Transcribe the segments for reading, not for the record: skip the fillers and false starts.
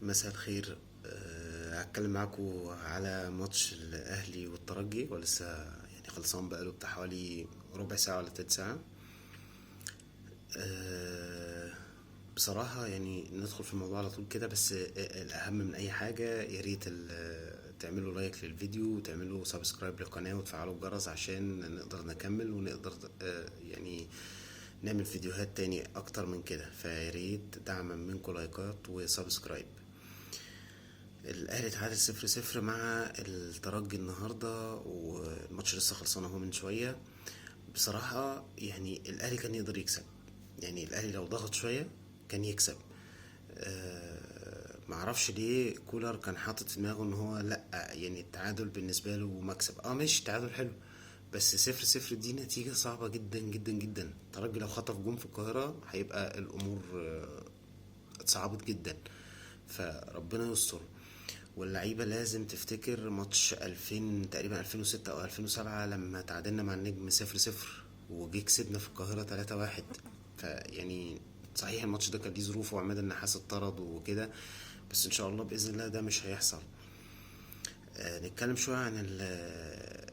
مساء الخير. هتكلم معاكم على ماتش الاهلي والترجي، ولسه يعني خلصان بقاله بتاع حوالي ربع ساعة ولا تلت ساعة. بصراحة يعني ندخل في الموضوع على طول كده، بس الأهم من أي حاجة يا ريت تعملوا like للفيديو وتعملوا subscribe للقناة وتفعلوا الجرس عشان نقدر نكمل ونقدر يعني نعمل فيديوهات تاني أكتر من كده، فيا ريت دعما منكم لايكات و subscribe. الأهلي اتعادل 0-0 مع الترجي النهاردة، والماتش لسه خلصان اهو من شوية. بصراحة يعني الأهلي كان يقدر يكسب، يعني الأهلي لو ضغط شوية كان يكسب. معرفش ليه كولر كان حاطط في دماغه ان هو لأ، يعني التعادل بالنسبة له مكسب. ماشي التعادل حلو، بس 0-0 دي نتيجة صعبة جدا جدا جدا. الترجي لو خطف جون في القاهرة هيبقى الأمور اتصعبت جدا، فربنا يستر. واللعيبة لازم تفتكر ماتش 2000 تقريبا، 2006 أو 2007، لما تعادلنا مع النجم 0-0 وجي كسبنا في القاهرة 3-1. فيعني صحيح الماتش ده كان ليه ظروفه وعماد النحاس اتطرد وكده، بس إن شاء الله بإذن الله ده مش هيحصل. نتكلم شوية عن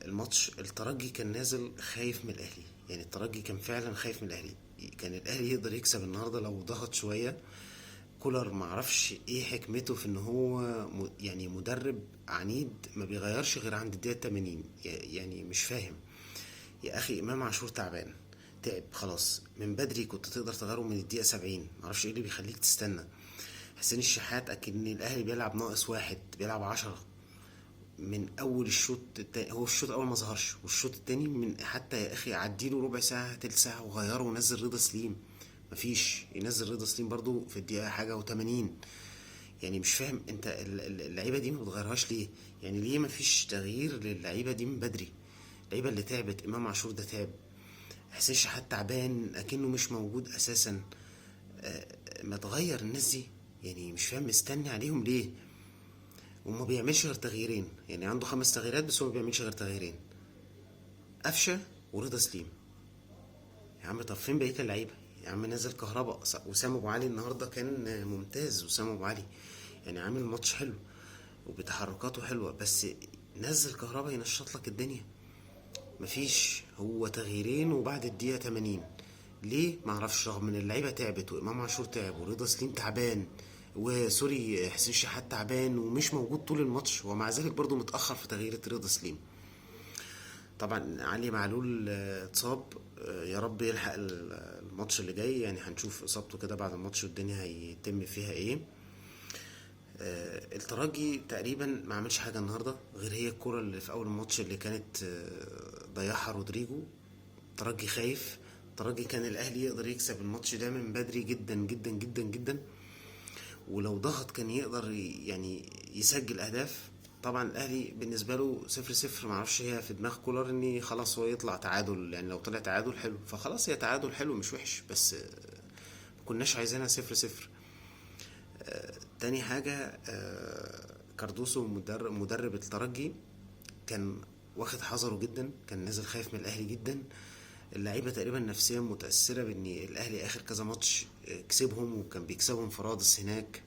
الماتش. الترجي كان نازل خايف من الأهلي، يعني الترجي كان فعلا خايف من الأهلي. كان الأهلي يقدر يكسب النهاردة لو ضغط شوية. كولر معرفش ايه حكمته في ان هو مدرب عنيد ما بيغيرش غير عند الدقيقة 80. يعني مش فاهم يا اخي. امام عاشور تعبان، تعب خلاص من بدري، كنت تقدر تغيره من الدقيقة 70. معرفش ايه اللي بيخليك تستنى. حسين الشحات اكن الاهلي بيلعب ناقص واحد، بيلعب 10 من اول الشوط التاني. هو الشوط الاول ما ظهرش، والشوط التاني من حتى يا اخي عديله ربع ساعة تلت ساعة وغيره ونزل رضا سليم. مفيش، ينزل رضا سليم برضو في الدقيقة حاجة وتمانين. يعني مش فاهم انت اللعيبة دي ما بتغيرهاش ليه؟ يعني ليه مفيش تغيير للعيبة دي من بدري؟ اللعيبة اللي تعبت، امام عاشور ده تعب، حسين شحات تعبان اكنه مش موجود اساسا. ما تغير الناس دي، يعني مش فاهم مستني عليهم ليه؟ وما بيعملش غير تغييرين، يعني عنده 5 تغييرات بس هو ما بيعملش غير تغييرين، قفشه ورضا سليم. يا عم طب فين بقية اللعيبة؟ يا عم نزل كهربا. وسام ابو علي النهارده كان ممتاز، وسام ابو علي يعني عامل ماتش حلو وبتحركاته حلوة، بس نزل كهربا ينشط لك الدنيا. مفيش، هو تغييرين وبعد الدقيقة 80. ليه؟ معرفش، رغم ان اللعيبة تعبت وامام عاشور تعب ورضا سليم تعبان وسوري حسين شحات تعبان ومش موجود طول الماتش، ومع ذلك برضو متأخر في تغيير رضا سليم. طبعا علي معلول، اتصاب، يا رب يلحق الماتش اللي جاي، يعني هنشوف اصابته كده بعد الماتش والدنيا هيتم فيها ايه. الترجي تقريبا ما عملش حاجة النهاردة غير هي الكرة اللي في اول الماتش اللي كانت، ضيعها رودريجو. الترجي خايف، الترجي كان الاهلي يقدر يكسب الماتش ده من بدري جدا جدا جدا جدا، ولو ضغط كان يقدر يسجل اهداف. طبعا الاهلي بالنسبة له 0-0، معرفش هي في دماغ كولر ان خلاص هو يطلع تعادل، يعني لو طلع تعادل حلو فخلاص هي تعادل حلو مش وحش، بس ما كناش عايزينها 0-0. تاني حاجة، كاردوسو مدرب الترجي كان واخد حذره جدا، كان نازل خايف من الاهلي جدا. اللعيبة تقريبا نفسيا متاثرة بان الاهلي اخر كذا ماتش، كسبهم وكان بيكسبهم في رادس هناك.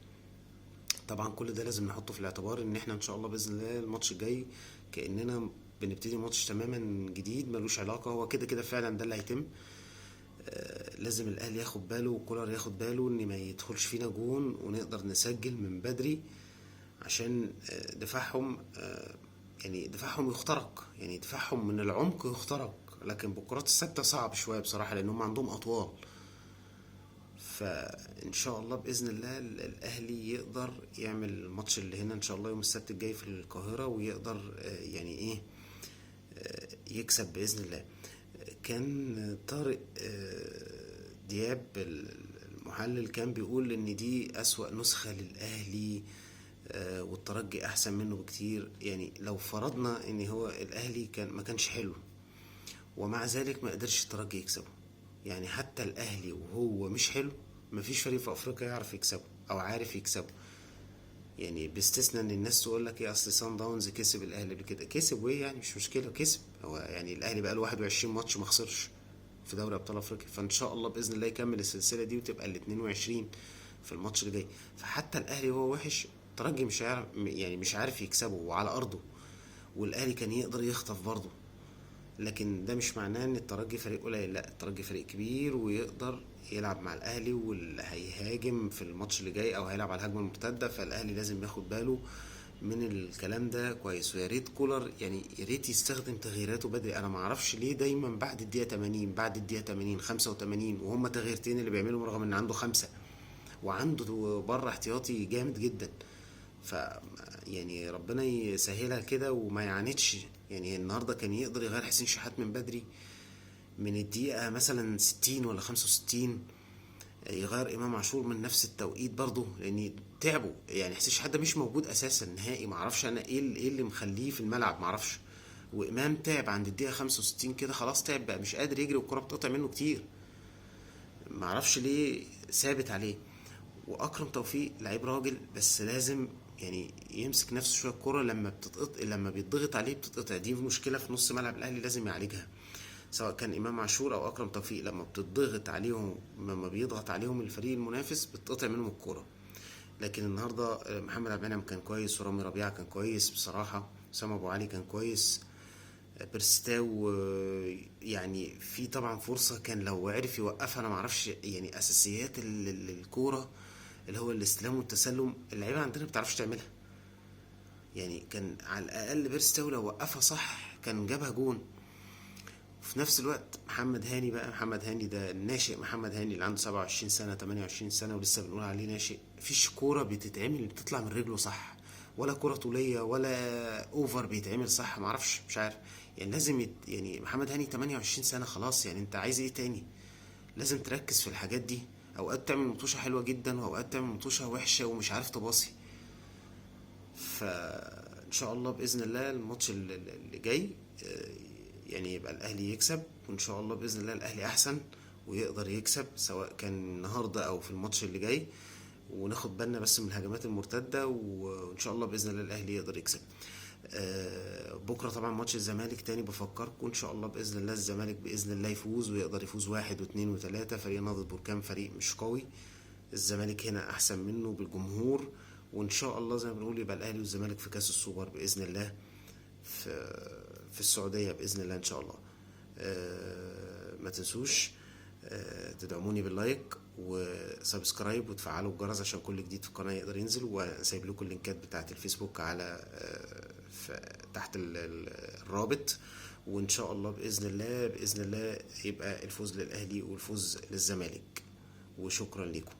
طبعا كل ده لازم نحطه في الاعتبار ان احنا ان شاء الله باذن الله الماتش الجاي كاننا بنبتدي ماتش تماما جديد ملوش علاقة، هو كده كده فعلا ده اللي هيتم. لازم الاهلي ياخد باله وكولر ياخد باله ان ما يدخلش فينا جون ونقدر نسجل من بدري، عشان دفاعهم، يعني دفاعهم يخترق، يعني دفاعهم من العمق يخترق، لكن بالكرات الثابتة صعب شوية بصراحة لان هم عندهم اطوال. فان شاء الله باذن الله الاهلي يقدر يعمل الماتش اللي هنا ان شاء الله يوم السبت الجاي في القاهرة، ويقدر، يعني ايه، يكسب باذن الله. كان طارق، دياب المحلل كان بيقول ان دي اسوأ نسخه للاهلي، والترجي احسن منه بكتير. يعني لو فرضنا ان هو الاهلي ما كانش حلو ومع ذلك ما قدرش الترجي يكسبه، يعني حتى الاهلي وهو مش حلو مفيش فريق في افريقيا يعرف يكسبه او عارف يكسبه، يعني باستثناء ان الناس تقول لك ايه اصل سان داونز كسب الاهلي قبل كده، كسب وايه يعني مش مشكلة كسب، هو يعني الاهلي بقى له 21 ماتش ما خسرش في دوري ابطال افريقيا، فان شاء الله باذن الله يكمل السلسلة دي وتبقى ال 22. في الماتش اللي جاي. فحتى الاهلي وهو وحش الترجي مش عارف، يعني مش عارف يكسبه وعلى ارضه، والاهلي كان يقدر يخطف برضه. لكن ده مش معناه ان الترجي فريق قليل، لا الترجي فريق كبير ويقدر يلعب مع الاهلي، واللي هيهاجم في الماتش اللي جاي او هيلعب على الهجمة المرتدة، فالاهلي لازم ياخد باله من الكلام ده كويس. ويا ريت كولر يعني يا ريت يستخدم تغييراته بدري. انا ما اعرفش ليه دايما بعد الدقيقة 80، بعد الدقيقة 80 85، وهم تغييرتين اللي بيعملهم رغم ان عنده 5 وعنده بره احتياطي جامد جدا. ف يعني ربنا يسهلها كده وما يعاندش. يعني النهارده كان يقدر يغير حسين شحات من بدري، من الدقيقة مثلا 60 ولا 65، يغير امام عاشور من نفس التوقيت برضه، لان تعبوا. يعني حسين شحات ده مش موجود اساسا نهائي، معرفش انا ايه اللي مخليه في الملعب، معرفش. وامام تعب عند الدقيقة 65 كده، خلاص تعب بقى مش قادر يجري والكره بتقطع منه كتير، معرفش ليه ثابت عليه. واكرم توفيق لعيب راجل، بس لازم يعني يمسك نفسه شوية. الكورة لما بتتقطع، لما بيتضغط عليه بتتقطع، دي مشكلة في نص ملعب الاهلي لازم يعالجها، سواء كان امام عاشور او اكرم توفيق. لما بتضغط عليهم، لما بيضغط عليهم الفريق المنافس بتتقطع منهم الكورة. لكن النهارده محمد عبد المنعم كان كويس، ورامي ربيعة كان كويس بصراحة، اسامة ابو علي كان كويس، بيرستاو يعني في طبعا فرصة كان لو عرف يوقفها. انا معرفش يعني اساسيات الكورة اللي هو الاستلام والتسلم، اللعيبة عندنا ما بتعرفش تعملها. يعني كان على الاقل بيرستاو لو وقفها صح كان جابها جون. في نفس الوقت محمد هاني بقى، محمد هاني ده الناشئ، محمد هاني اللي عنده 27 سنة 28 سنة ولسه بنقول عليه ناشئ، مفيش كورة بتتعمل بتطلع من رجله صح، ولا كورة طوليه ولا over بيتعمل صح، معرفش مش عارف. يعني لازم يعني محمد هاني 28 سنة خلاص، يعني انت عايز ايه تاني؟ لازم تركز في الحاجات دي. اوقات تعمل مطوشه حلوة جدا، واوقات تعمل مطوشه وحشة ومش عارف تباصي. فان شاء الله باذن الله الماتش اللي جاي يعني يبقى الاهلي يكسب، وان شاء الله باذن الله الاهلي احسن ويقدر يكسب سواء كان النهارده او في الماتش اللي جاي، وناخد بالنا بس من الهجمات المرتدة، وان شاء الله باذن الله الاهلي يقدر يكسب. بكره طبعا ماتش الزمالك تاني، بفكركم ان شاء الله باذن الله الزمالك باذن الله يفوز، ويقدر يفوز 1 و2 و3. فريق نهضة بركان فريق مش قوي، الزمالك هنا احسن منه بالجمهور، وان شاء الله زي ما بنقول يبقى الاهلي والزمالك في كاس السوبر باذن الله في السعودية باذن الله ان شاء الله. ما تنسوش تدعموني بال like و subscribe وتفعلوا الجرس عشان كل جديد في القناة يقدر ينزل. وسايب لكم اللينكات بتاعت الفيسبوك على تحت الرابط. وان شاء الله باذن الله باذن الله يبقى الفوز للاهلي والفوز للزمالك. وشكرا لكم.